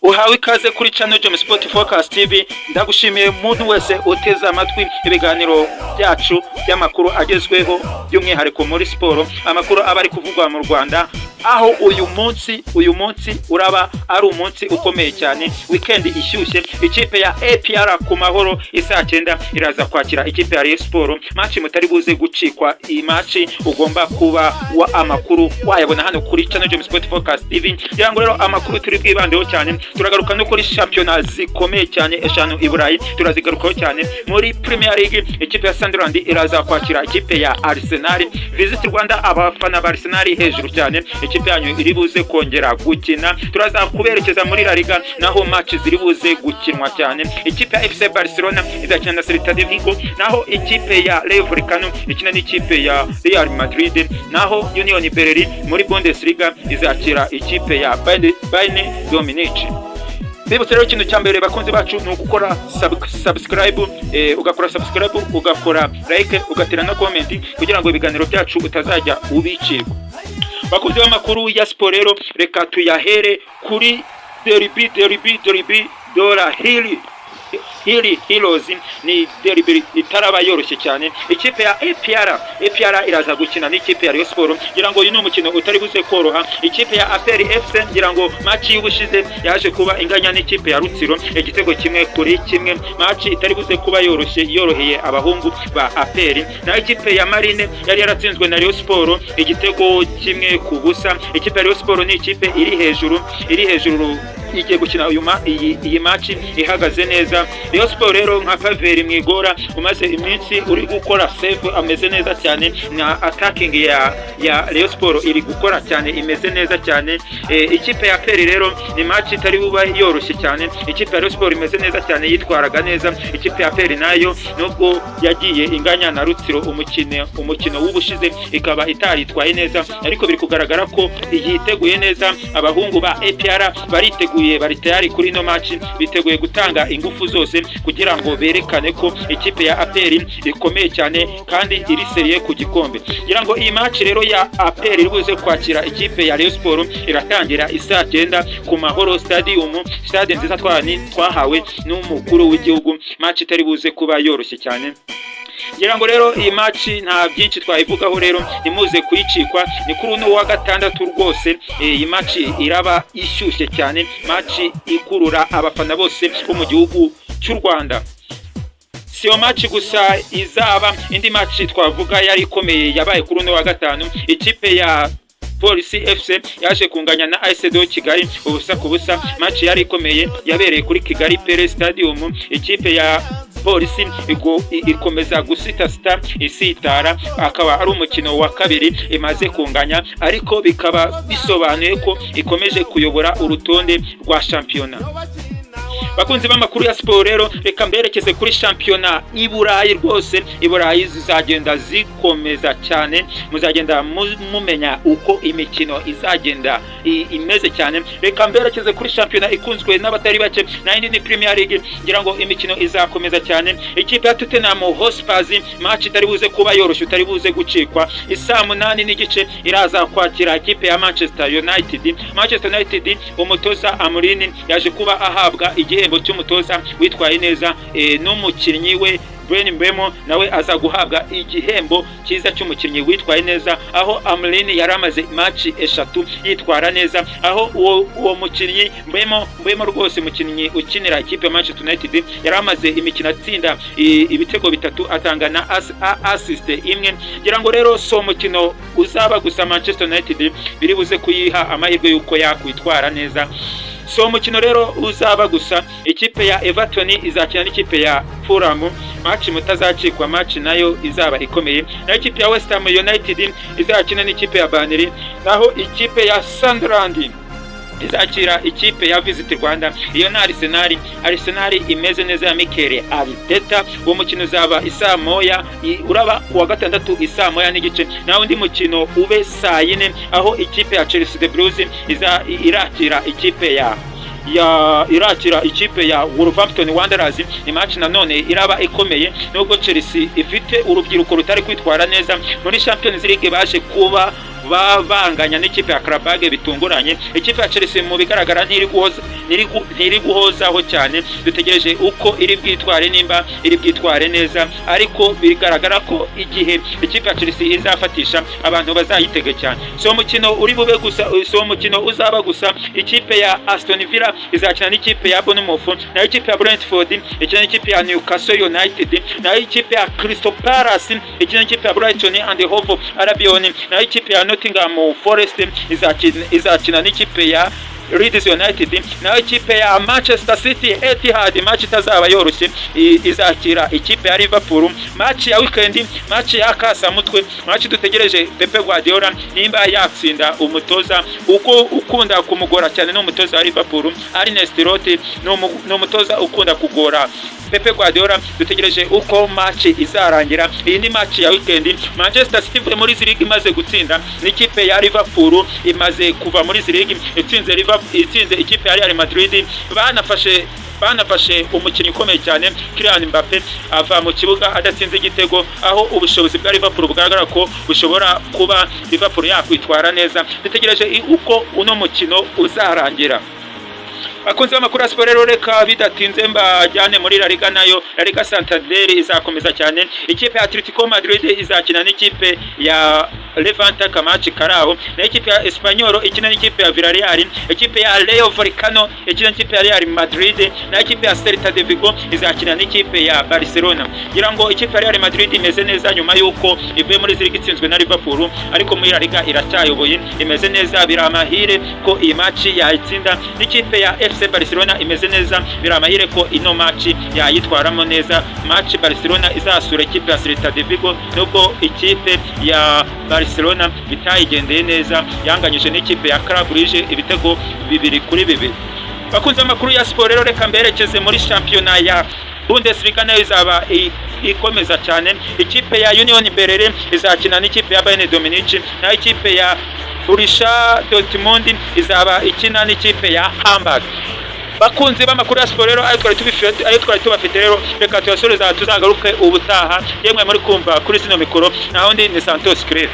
Uhawe ikaze kuri channel James Sport Focus TV. Ndagushimiye muntu wese uteze amatwi ibiganiro byacu by'amakuru agezweho, by'umwihariko muri siporo, amakuru aba ari kuvugwa mu Rwanda, aho uyu munsi uraba ari umunsi ukomeye cyane, weekend ishyushye. Ikipe ya APR ku Mahoro isaa 9 iraza kwakira ikipe ya Rayon Sport, match mutari buze gucikwa. Iyi match ugomba kuba wa amakuru wayabona hano kuri channel James Sport Focus TV. Kugira ngo rero amakuru turi bwibandeho cyane, turagaruka no kuri shampiyona zikomeye cyane eshanu i Burayi, turazigarukaho cyane. Muri Premier League, ikipe ya Sunderland iraza kwakira ikipe ya Arsenal. Visit Rwanda, abafana ba Arsenal hejuru cyane, ikipe yanyu iri buze kongera gukina. Turaza kuberekeza muri La Liga, naho match ziri buze gukinwa cyane. Ikipe ya FC Barcelona izakina na Celta de Vigo, naho ikipe ya Rayo Vallecano ikina n'ikipe ya Real Madrid, naho Union Berlin muri Bundesliga izakira ikipe ya Bayern de Munich. Bibutse rero, ikintu cya mbere, bakunzi bacu, ni ugukora subscribe, ugakora subscribe, ugakora like, ugatera na comment, kugira ngo ibiganiro byacu utazajya ubicirwa. Bakunzi b'amakuru ya siporo rero, reka tuyahere kuri derby, derby, derby de la Hill, Hill Heroes. Ni derby itaraba yoroshye cyane. Ikipe ya APR iraza gukina n'ikipe ya Rayon Sport. Ngira ngo uyu ni umukino utari buze koroha. Ikipe ya APR FC, ngira ngo match y'ubushize yaje kuba inganya n'ikipe ya Rutsiro igitego 1-1, match itari buze kuba yoroshye, yoroheye abahungu ba APR. Naho ikipe ya Marine yari yaratsinzwe na Rayon Sport igitego 1-0. Ikipe ya Rayon Sport ni ikipe iri hejuru, iri hejuru, igiye gukina uyu ma, iyi, iyi match ihagaze neza. Rayon Sport rero, nka Pavelh Ndzila umaze iminsi uri gukora save, ameze neza cyane, na attacking ya Rayon Sport iri gukora cyane, imeze neza cyane. Ikipe ya APR rero ni match itari buba yoroshye cyane. Ikipe ya Rayon Sport imeze neza cyane, yitwaraga neza. Ikipe ya APR nayo, nubwo yagiye inganya na Rutsiro umukino w'ubushize, ikaba itaritwaye neza, ariko biri kugaragara ko yiteguye neza. Abahungu ba APR bariteguye, bari tayari kuri ino match, biteguye gutanga ingufu zose kugira ngo berekane ko ikipe ya APR ikomeye cyane kandi iri sérieux ku gikombe. Ngira ngo iyi match rero ya APR iri buze kwakira ikipe ya Rayon Sport iratangira isaa 9 ku Mahoro Stadium, stade nziza twahawe n'umukuru w'igihugu. Match itari buze kuba yoroshye cyane. Ngira ngo rero iyi match nta byinshi twayivugaho, rero ntimuze kuyicikwa. Ni kuri uno wa gatandatu rwose. Iyi match iraba ishyushye cyane, match ikurura abafana bose bo mu gihugu cy'u Rwanda. Si iyo match gusa izaba, indi match twavuga yari ikomeye yabaye kuri uno wa gatanu: ikipe ya Polisi FC yaje kunganya na AS de Kigali 0-0. Match yari ikomeye, yabereye kuri Kigali Pele Stadium. Ikipe ya Polisi ikomeza gusitasita, isitara, akaba ari umukino wa kabiri imaze kunganya, ariko bikaba bisobanuye ko ikomeje kuyobora urutonde rwa shampiyona. Bakunzi b'amakuru ya siporo rero, reka mberekeze kuri shampiyona i Burayi. Rwose i Burayi zizagenda zikomeza cyane, muzagenda mumenya uko imikino izagenda imeze cyane. Reka mberekeze kuri shampiyona ikunzwe n'abatari bake, nayo ni Premier League. Ngira ngo imikino izakomeza cyane. Ikipe ya Tottenham Hotspur, match itari buze kuba yoroshye, utari buze gucikwa, isaa 8:30 iraza kwakira ikipe ya Manchester United. Manchester United, umutoza Amorim yaje kuba ahabwa igihembo cy'umutoza witwaye neza, n'umukinnyi we Bryan Mbeumo nawe aza guhabwa igihembo cyiza cy'umukinnyi witwaye neza, aho Amorim yari amaze match eshatu yitwara neza, aho uwo mukinnyi Mbeumo rwose, umukinnyi ukinira ikipe ya Manchester United, yari amaze imikino atsinda ibitego bitatu, atanga na assist imwe. Ngira ngo rero si umukino uzaba gusa, Manchester United biri buze kuyiha amahirwe y'uko yakwitwara neza. Si umukino rero uzaba gusa, ikipe ya Everton izakina n'ikipe ya Fulham, match mutazacikwa, match nayo izaba ikomeye. Naho ikipe ya West Ham United izakina n'ikipe ya Burnley, naho ikipe ya Sunderland izakira ikipe ya Visit Rwanda. Iyo ni Arsenal, Arsenal imeze neza ya Mikel Arteta. Uwo mukino uzaba isaa 1, uraba kuwa gatandatu isaa 1:30. Naho undi mukino ube saa 4, aho ikipe ya Chelsea the Blues iza irakira ikipe ya irakira ikipe ya Wolverhampton Wanderers. Ni match nanone iraba ikomeye, nubwo Chelsea ifite urubyiruko rutari kwitwara neza muri Champions League, baje kuba Banganya n'ikipe ya Qarabag bitunguranye. Ikipe ya Chelsea mu bigaragara ntiri guhozaho cyane. Dutegereje uko iri bwitware, nimba iri bwitware neza, ariko bigaragara ko igihe ikipe ya Chelsea izafatisha, abantu bazayitege cyane. Si umukino uri bube gusa, si umukino uzaba gusa. Ikipe ya Aston Villa izakina n'ikipe ya Bournemouth, nayo ikipe ya Brentford ikina n'ikipe ya Newcastle United, nayo ikipe ya Crystal Palace ikina n'ikipe ya Brighton and Hove Albion, nayo ikipe ya Nottingham Forest izakina n'ikipe ya Leeds United, nayo ikipe ya Manchester City, Etihad, match itazaba yoroshye, izakira ikipe ya Liverpool. Match ya weekend, match ya kasamutwe, match dutegereje Pep Guardiola nimba yatsinda umutoza uko ukunda kumugora cyane, ni umutoza wa Liverpool, Arne Slot, ni umutoza ukunda kugora Pep Guardiola. Dutegereje uko match izarangira. Iyi ni match ya weekend. Manchester City ivuye muri izi league imaze gutsinda n'ikipe ya Liverpool, imaze kuva muri izi league itsinze Liverpool, itsinze ikipe ya Real Madrid. Banafashe umukinnyi ukomeye cyane Kylian Mbappe, ava mu kibuga adatsinze igitego, aho ubushobozi bwa Liverpool bugaragara ko bushobora kuba Liverpool yakwitwara neza. Dutegereje uko uno mukino uzarangira. Bakunzi b'amakuru ya siporo rero, reka bidatinze mbajyane muri La Liga. Nayo La Liga Santander izakomeza cyane. Ikipe ya Atletico Madrid izakina n'ikipe ya Levante, aka match karaho, na ikipe ya Espanyol ikina n'ikipe ya Villarreal, ikipe ya Rayo Vallecano ikina n'ikipe ya Real Madrid, na ikipe ya Celta de Vigo izakina n'ikipe ya Barcelona. Ngira ngo ikipe ya Real Madrid imeze neza nyuma y'uko ivuye muri zirigi itsinzwe na Liverpool, ariko muri La Liga iracyayoboye, imeze neza, biri amahire ko iyi match yayitsinda. N'ikipe ya FC Barcelona imeze neza, biri amahire ko ino match yayitwaramo neza. Match Barcelona izasura ikipe ya Celta de Vigo, nubwo ikipe ya Barcelona bitayigendeye neza, yanganyije n'ikipe ya Club Brugge ibitego 2-2. Bakunze amakuru ya siporo rero, reka mberekeze muri shampiyona ya Bundesliga, nayo izaba ikomeza cyane. Ikipe ya Union Berlin izakina n'ikipe ya Bayern de Munich, naho ikipe ya Borussia Dortmund izaba ikina n'ikipe ya Hamburg. Bakunzi b'amakuru ya siporo rero, ayo twari tubafite rero reka tuyasoreza, tuzagaruke ubutaha. Yemwe muri kumva kuri zino mikoro naho ndi ni Santos Cliff.